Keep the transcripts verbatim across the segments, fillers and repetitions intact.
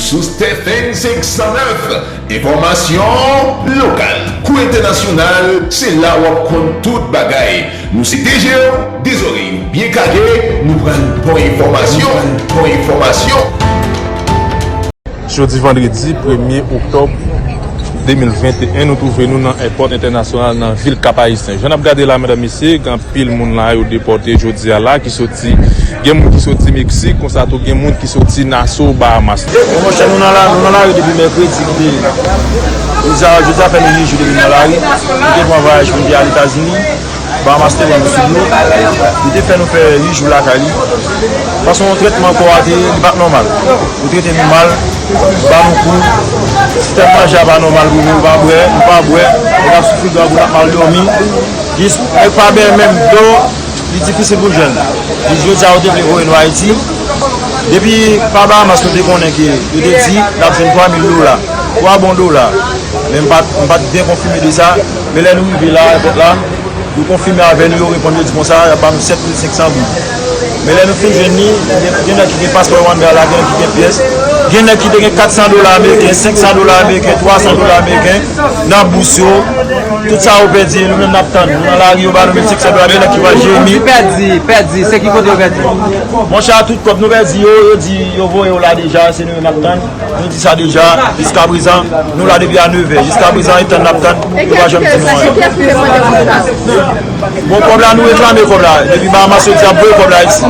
Sou Stephen senk san nèf, enfòmasyon lokal kou entènasyonal, se la w ap konn tout bagay. Nou se de je w, de zòrèy ou byen kage, nou pral ba w enfòmasyon, nou pral ba w enfòmasyon. Jodi vandredi premye oktòb de mil venteyen, nou twouve nou nan èpòt entènasyonal nan vil Kap Ayisyen. Jan n ap gade la, medam, mesye, gen anpil moun la yo depòte jodi a la, ki soti, gen moun ki soti Meksik, konsa tou gen moun ki soti Nassau, Bahamas. Bon, monchè, nou nan la, nou nan lari depi mèkredi, ki te, jodi a, jodi a fè nou uit jou depi nou nan lari. Nou te pran vwayaj pou nou te al Etazini. Bahamas te pran nou sou dlo. Li te fè nou fè uit jou lakay li. Paske yon trètman kò a te ye, li pa t nòmal. Yo trete nou mal, ba nou kou. Sistèm manje a pa nòmal pou nou, nou pa bwè, nou pa bwè. Nèg ap soufri dwa pou n ap mal dòmi. Jis, nèg pa bè menm dlo, li difisil pou jwenn. Jis jodi a, yo te vle voye nou Ayiti. Depi pa Bahamas, nou te konnen ke yo te di n ap jwenn twa mil dola, twa bon dola. Men m pa t, m pa t byen konfime de sa. Men lè nou rive la, èpòt la, yo konfime avè nou, yo reponn, yo di konsa, y ap ba nou sèt mil senk san goud. Men lè nou fin jwenn li, gen, gen nèg ki gen paspò Rwanda la, gen nèg ki gen pyès, gen nèg ki te gen kat san dola ameriken, senk san dola ameriken, twa san dola ameriken nan bous yo. Tout sa yo pèdi, nou menm n ap tann. Nou nan lari, yo ba nou mil senk san dola, gen nèg ki pral Jeremi. Pèdi, pèdi, se ki kote yo pèdi? Monchè, tout kòb nou pèdi yo, yo di yo voye yo la deja, se nou menm n ap tann. Nou di sa deja, jiskaprezan, nou la depi a nevè. Jiskaprezan, e tann n ap tann, yo pa janm di nou anyen. Bon, kòb la, nou reklame kòb la. Depi Bahamas yo di y ap voye kòb la isi.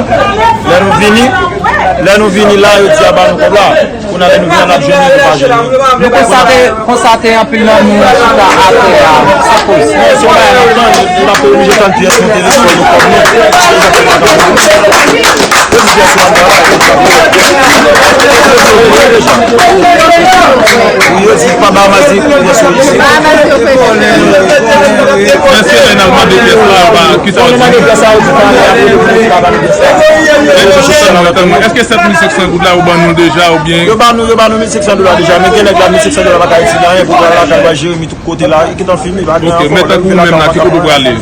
Lè nou vini, lè nou vini la, yo di y ap ba nou kòb la. Kounye a, lè nou vini, n ap jwenn li, nou pa jwenn li. Nou konstate, konstate anpil nan nou chita atè a, sa koz. Non, se yon bagay n ap tann, nou t ap oblije tann pyès nou te restore nou kòb nou. Yo di pa ba mazi pyès yo isi. Èske lè n al mande pyès la, yo pa, kisa yo di? Èske sèt mil senk san goud la, yo ban nou l deja, oubyen? Yo ba nou, yo ba nou mil senk san dola deja, men gen nèg la, mil senk san dola pa ka itilize anyen pou pral lakay, pral Jeremi, tout kote la, e gentan fini, pa gen ankò. Ok, men tankou ou menm la, ki kote w prale?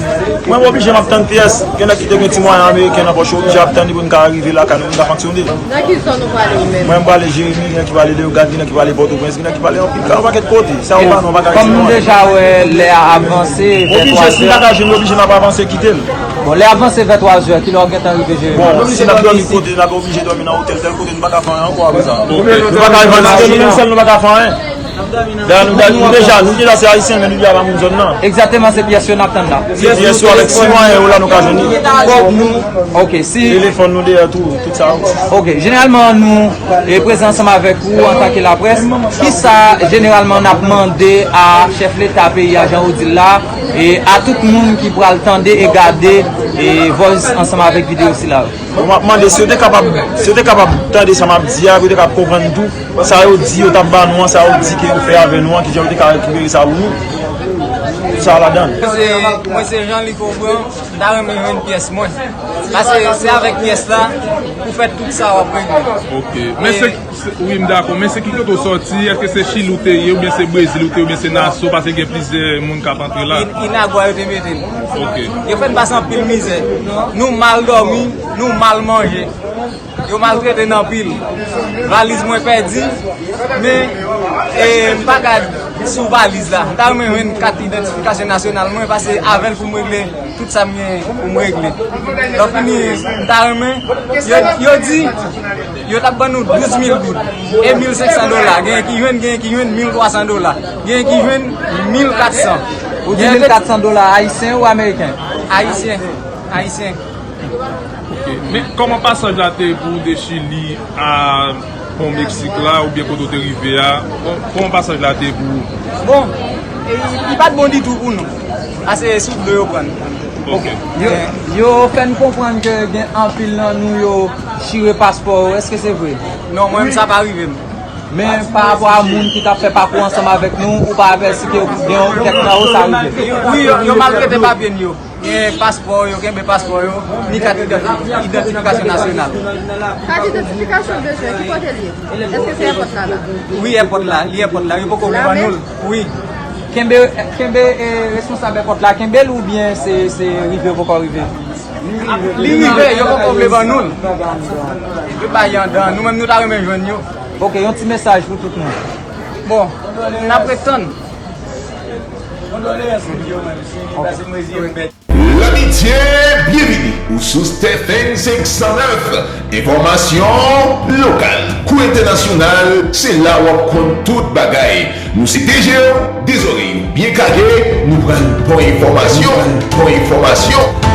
Mwen, m oblije, m ap tann pyès. Gen nèg ki te gen ti mwayen ameriken nan pòch yo, oblije ap tann li pou n ka rive lakay nou, pou n ka fonksyone. Nan ki zòn ou prale ou menm? Mwen, m prale Jeremi, gen nèg ki prale Leyogàn, gen nèg ki prale Pòtoprens, gen nèg ki prale anpil, yon pakèt kote. Sa yo ba nou, pa ka itilize. Kòm nou deja wè, lè a avanse, vè twa zè. Oblije, si m pa ka jwenn li, oblije m ap avanse kite l. Bon, lè a avanse vè twa zè, kilè w gentan rive Jeremi? Bon, si n ap dòmi kote, n ap oblije dòmi nan otèl tèl kote, nou pa ka fè anyen ankò apre sa. Ok. Nou pa ka revandike nou menm sèl, nou pa ka fè anyen. Da, nou, da, nou deja, nou deja se Ayisyen, men nou deja pa moun zòn nan. Egzakteman, se pyès yo n ap tann la. Se pyès yo avèk si mwayen yo la nou ka jwenn li. Kòb nou. Ok, si. Telefòn nou deyò tou, tout sa. Ok, jeneralman, nou, e, prezan ansanm avèk ou antanke laprès. Kisa, jeneralman, n ap mande a chèf leta peyi a, jan ou di l la, e a tout moun ki pral tande e gade, e, Voice ansanm avèk videyo sila yo? Bon, m ap mande si yo te kapab, si yo te kapab tande sa m ap di a, pou yo te kapab konprann tou sa yo di yo t ap ba nou an, sa yo di ke yo fè avè nou an, kijan yo te ka rekipere sa pou nou. Tout sa ladan l. Mwen se, mwen se Jean Luc Aubran, m ta renmen jwenn pyès mwen. Paske se avèk pyès la pou fè tout sa w ap regle. Ok. Men se, se, wi, m dakò. Men se ki kote w sòti? Èske se Chili w te ye, oubyen se Brezil w te ye, oubyen se Naso? Paske gen plizyè moun k ap antre la. In-, Inagwa yo te mete m. Ok. Yo fè n pase anpil mizè. Nou mal dòmi, nou mal manje. Yo maltrete n anpil. Valiz mwen pèdi, men, e, m pa ka sou valiz la. M ta renmen jwenn kat idantifikasyon nasyonal mwen, paske avè l pou m regle tout sa m gen pou m regle. Lè fini, m ta renmen, yo, yo di, yo t ap ban nou douz mil goud, e mil senk san dola. Genyen ki jwenn, genyen ki jwenn mil twa san dola. Genyen ki jwenn mil kat san. Ou di mil kat san dola ayisyen ou ameriken? Ayisyen. Ayisyen. Ok. Men kòman pasaj la te ye pou ou de Chili a pon Meksik la, oubyen kote w te rive a? Kò-, kòman pasaj la te ye pou ou? Bon, e, li pa t bon ditou pou nou. Ase sou dlo yo pran n. Ok. Yo, yo fè n konprann ke gen anpil nan nou yo chire paspò yo. Èske se vre? Non, mwen menm sa pa rive m. Men pa rapò a moun ki t ap fè pakou ansanm avèk nou, ou pa avèti ke gen yon kèk nan yo sa rive? Wi, yo, yo maltrete papye n yo. Gen paspò yo, kenbe paspò yo, ni kat idanti-, idantifikasyon nasyonal. Kat idantifikasyon w bezwen, ki kote l ye? Èske se èpòt la la? Wi, èpòt la, li èpòt la, yo poko vle ban nou l. Wi. Kenbe, kenbe, e, responsab èpòt la, kenbe l oubyen se, se rive yo poko rive? Li rive, yo poko vle ban nou l. Yo bay anndan, nou menm nou ta renmen jwenn yo. Ok, yon ti mesaj pou tout moun. Bon, n ap ret tann. Lamitye, byenvini ou sou Stephen senk san nèf. Enfòmasyon lokal kou entènasyonal, se la w ap konn tout bagay. Nou se T G O, de zòrèy ou byen kage, nou pral bon enfòmasyon, bon enfòmasyon.